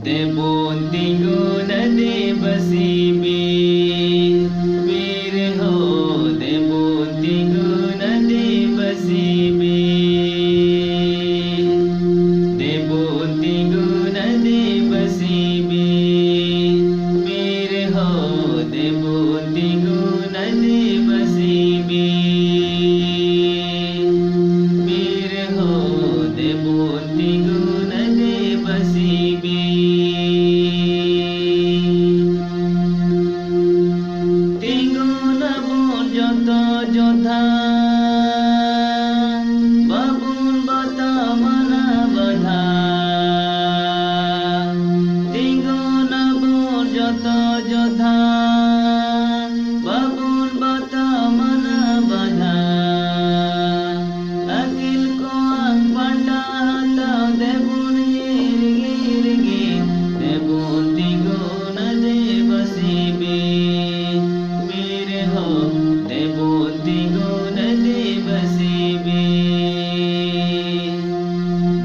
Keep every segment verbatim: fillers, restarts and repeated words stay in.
ᱫᱮᱵᱚᱱ ᱛᱤᱸᱜᱩᱱᱟ ᱫᱮᱵᱟ ᱥᱤᱵᱤ, ᱵᱤᱨ ᱦᱚᱸ ᱫᱮᱵᱚᱱ ᱛᱤᱸᱜᱩᱱᱟ ᱫᱮᱵᱟ ᱥᱤᱵᱤ, ᱫᱮᱵᱚᱱ ᱛᱤᱸᱜᱩᱱᱟ ᱫᱮᱵᱟ ᱥᱤᱵᱤ, ᱵᱤᱨ ᱦᱚᱸ ᱫᱮᱵᱚᱱ ᱛᱤᱸᱜᱩᱱᱟ ᱫᱮᱵᱟ ᱥᱤᱵᱤ, ᱵᱤᱨ ᱦᱚᱸ ᱫᱮᱵᱚᱱ ᱛᱤᱸᱜᱩᱱᱟ ᱫᱮᱵᱟ ᱥᱤᱵᱤ᱾ ᱛᱤᱸᱜᱩᱱᱟᱵᱚᱱ ᱡᱚᱛᱚ ᱡᱚᱫᱷᱟ, ᱵᱟᱵᱚᱱ ᱵᱟᱛᱟᱣᱟ ᱢᱟᱱᱟ ᱵᱟᱫᱷᱟ᱾ ᱛᱤᱸᱜᱩᱱᱟᱵᱚᱱ ᱡᱚᱛᱚ ᱡᱚᱫᱷᱟ, ᱵᱟᱵᱚᱱ ᱵᱟᱛᱟᱣᱟ ᱢᱟᱱᱟ ᱵᱟᱫᱷᱟ᱾ ᱟᱹᱠᱤᱞ ᱠᱚᱣᱟᱜ ᱯᱟᱱᱰᱟ ᱦᱟᱛᱟᱣ ᱫᱮᱵᱚᱱ ᱧᱤᱨ ᱜᱤᱨ ᱜᱮ, ᱫᱮᱵᱚᱱ ᱛᱤᱸᱜᱩᱱᱟ ᱫᱮᱵᱟ ᱥᱤᱵᱤ, ᱵᱤᱨ ᱦᱚᱸ ᱫᱮᱵᱚᱱ ᱛᱤᱸᱜᱩᱱᱟ ᱫᱮᱵᱟ ᱥᱤᱵᱤ,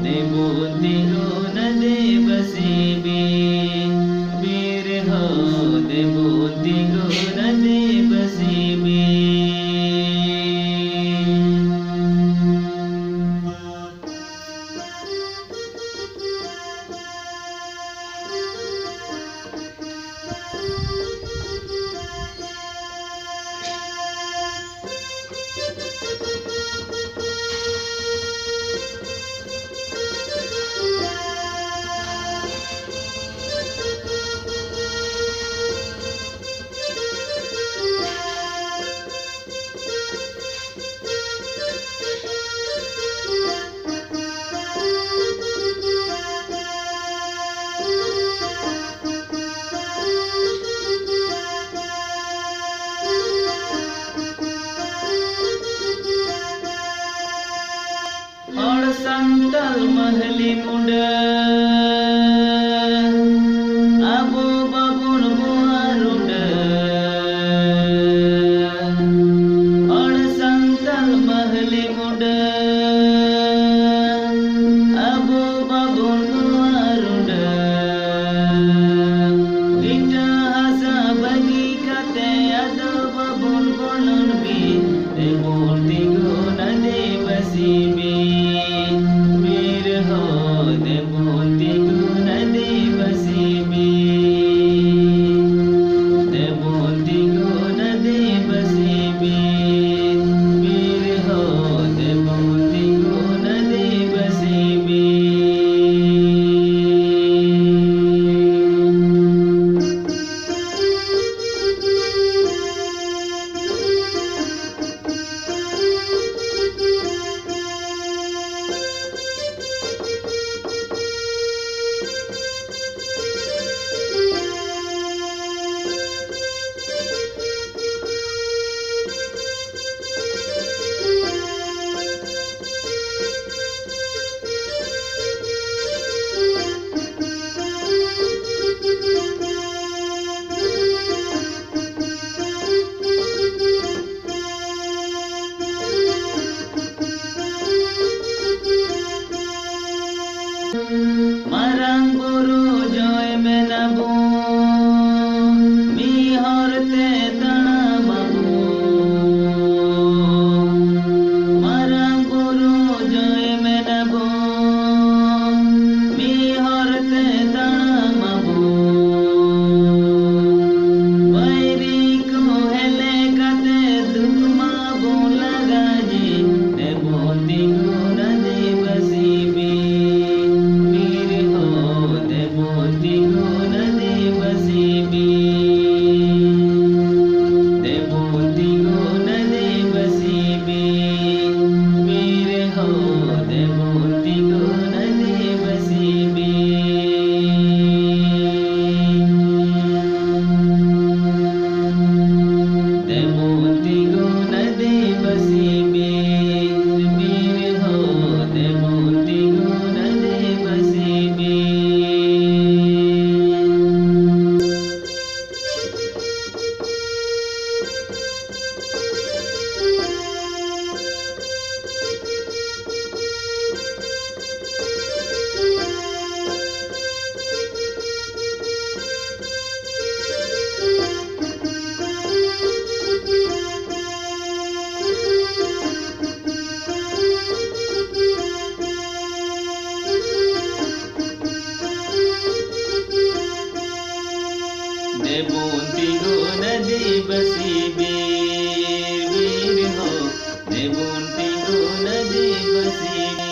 ᱫᱮᱵᱚᱱ ᱛᱤᱸᱜᱩᱱᱟ ᱫᱮᱵᱟ ᱥᱤᱵᱤ, ᱵᱤᱨ ᱦᱚᱸ ᱫᱮᱵᱚᱱ ᱛᱤᱸᱜᱩᱱᱟ ᱫᱮᱵᱟ ᱥᱤᱵᱤ᱾ ᱦᱚᱲ ᱥᱟᱱᱛᱟᱞ ᱢᱟᱹᱦᱞᱤ ᱢᱩᱰᱟᱹ, ᱟᱵᱚ ᱵᱟᱵᱚᱱ ᱵᱚᱦᱟ ᱨᱩᱰᱟᱹ᱾ ᱦᱚᱲ ᱥᱟᱱᱛᱟᱞ ᱢᱟᱹᱦᱞᱤ ᱢᱩᱰᱟᱹ, ᱟᱵᱚ ᱵᱟᱵᱚᱱ ᱵᱚᱦᱟ ᱨᱩᱰᱟᱹ᱾ ᱢᱟᱨᱟᱝ ᱵᱩᱨᱩ ᱡᱚᱭ ᱢᱮᱱᱟᱵᱚᱱ, ᱢᱤᱫ ᱦᱚᱨ ᱛᱮ ᱛᱟᱲᱟᱢ ᱟᱵᱚᱱ᱾ ᱢᱟᱨᱟᱝ ᱵᱩᱨᱩ ᱡᱚᱭ ᱢᱮᱱᱟᱵᱚᱱ, ᱢᱤᱫ ᱦᱚᱨ ᱛᱮ ᱛᱟᱲᱟᱢ ᱟᱵᱚᱱ᱾ ᱵᱟᱹᱭᱨᱤ ᱠᱚ ᱦᱮᱞᱮ ᱠᱟᱛᱮ ᱫᱩᱠ ᱢᱟᱵᱚᱱ ᱞᱟᱜᱟ ᱡᱮ, ᱫᱮᱵᱚᱱ ᱛᱤᱸᱜᱩᱱ ᱟᱹᱫᱤᱵᱟᱹᱥᱤ ᱵᱤᱨ, ᱵᱤᱨ ᱦᱚ, ᱫᱮᱵᱚᱱ ᱛᱤᱸᱜᱩᱱ ᱟᱹᱫᱤᱵᱟᱹᱥᱤ ᱵᱤᱨ, ᱫᱮᱵᱚᱱ ᱛᱤᱸᱜᱩᱱ ᱟᱹᱫᱤᱵᱟᱹᱥᱤ ᱵᱤᱨ, ᱵᱤᱨ ᱦᱚ, ᱫᱮᱵᱚᱱ ᱛᱤᱸᱜᱩᱱ ᱟᱹᱫᱤᱵᱟᱹᱥᱤ ᱵᱤᱨ᱾ ᱫᱮᱵᱚᱱ ᱛᱤᱸᱜᱩᱱ ᱟᱹᱫᱤᱵᱟᱹᱥᱤ ᱵᱤᱨ, ᱵᱤᱨ ᱦᱚ, ᱫᱮᱵᱚᱱ ᱛᱤᱸᱜᱩᱱ ᱟᱹᱫᱤᱵᱟᱹᱥᱤ ᱵᱤᱨ᱾ ᱫᱮᱵᱚᱱ ᱛᱤᱸᱜᱩᱱ ᱟᱹᱫᱤᱵᱟᱹᱥᱤ ᱵᱤᱨ, ᱵᱤᱨ ᱦᱚ, ᱫᱮᱵᱚᱱ ᱛᱤᱸᱜᱩᱱ ᱟᱹᱫᱤᱵᱟᱹᱥᱤ